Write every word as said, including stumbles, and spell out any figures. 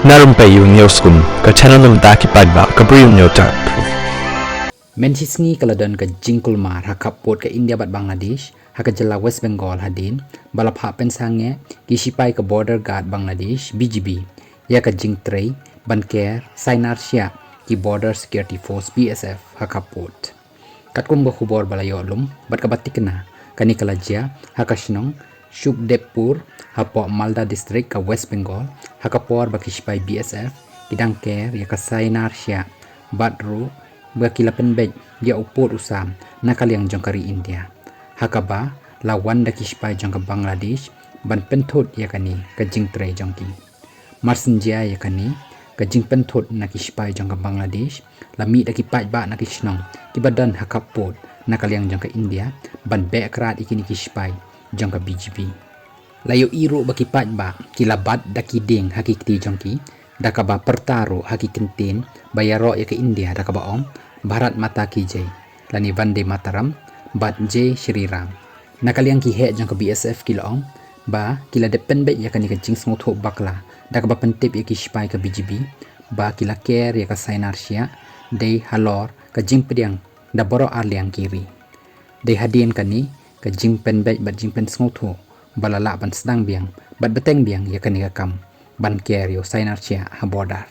Na rympei ïa u News Room, ka channel na bynta ki paidbah ka Bri u Hynñiewtrep. Mynta ka sngi ka la don ka jingkulmar ha khappud ka India bad Bangladesh, ha ka jylla West Bengal hadien ba la phah pynsangeh ki shipai ka Border Guard Bangladesh, B G B, ïa ka jingtrei ban ker sainar shiah ki Border Security Force, B S F, ha khappud. Katkum ka khubor ba la ïoh lum bad kaba tikna, kane ka la jia ha ka shnong Shukdevpur, hapoh Malda District, ka West Bengal, ha ka por ba ki shipai B S F ki dang ker ïa ka sainar shiah bad ruh ba ki la pynbeit ïa u pud u sam na ka liang jong ka ri India, ha kaba la wan da ki shipai jong ka Bangladesh ban pynthut ïa kane ka jingtrei jong ki. Marsynja ïa kane ka jingpynthut na ki shipai jong ka Bangladesh, la mih da ki paidbah na ki shnong kiba don ha khappud na ka liang jong ka India ban beh krad ïa kine ki shipai jong ka B G B. La ïohi ruh ba ki paidbah ki la bat da ki dieng ha ki kti jong ki, da kaba pyrta ruh ha ki kyntien ba ïaroh ïa ka India da kaba ong, "Bharat Mata Ki Jai," lane "Vande Mataram" bad "Jai Shri Ram." Na ka liang ki heh jong ka B S F ki la ong ba ki la dep pynbeit ïa kane ka jingsngewthuh bakla da kaba pyntip ïa ki shipai ka B G B ba ki la ker ïa ka sainar shiah dei halor ka jingpdiang da baroh arliang ki ri. Dei hadien kane ka jingpynbeit bad jingpynsngewthuh ba la lah ban sdang biang bad bteng biang ïa kane ka kam ban ker ïa u sainar shiah ha border.